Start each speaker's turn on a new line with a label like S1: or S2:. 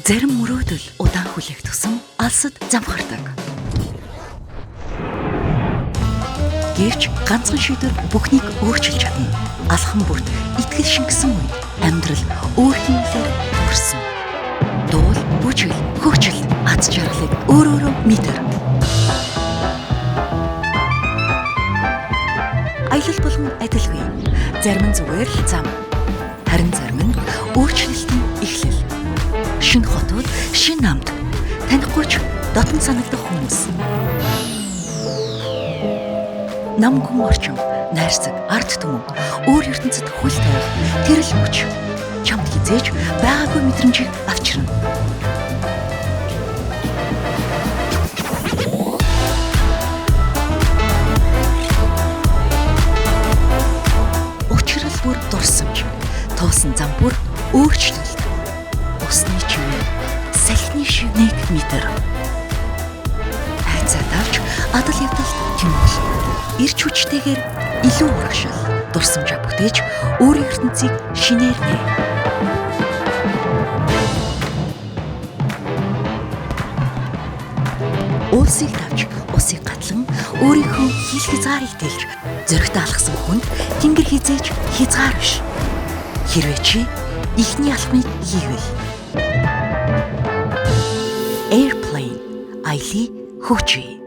S1: Зарим мөрөөдөл удаан хүлээх тусам алсад замхардаг. Гэвч ганцхан шийдвэр бүхнийг өөрчилж чадна. Алхам бүрт итгэл шингэсэн үед амьдрал өөр хэмнэлээр төрсөн. Дуул, бүжгэл, хөгжил, аз жаргалыг өөр өөрөө мэдэр. Аялал болгон адилгүй. Зарим нь зүгээр л зам. Харин зарим нь өөрчлөлтийн эхлэл. Шинэ хотууд, шинэ намд, танихгүй ч дотн санагдах хүмүүс. Нам гүн орчин, найрсаг, ард түмэн, өөр ертөнцид хөл тавих тэр л хүч. Чамд хизээж байгаагүй мэдрэмжийг авчирна. Учрал бүр дурсамж, туусан зам бүр өөрчлөлт. Усны чимээ, салхины шивнэг мэдэр. Айцаа давж адал явдалд тэмүүл. Ирч хүчтэйгээр илүү урагшил, дурсамжаа бүтээж өөрийн ертөнцийг шинээр нээ. Уулсыг давж, усыг гатлан өөрийнхөө хил хязгаарыг тэлж зоригтой алхсан хүнд тэнгэр хизээж хязгаар биш. Хэрвээ чи эхний алхмыг хийвэл Airplane аялын хөгжий.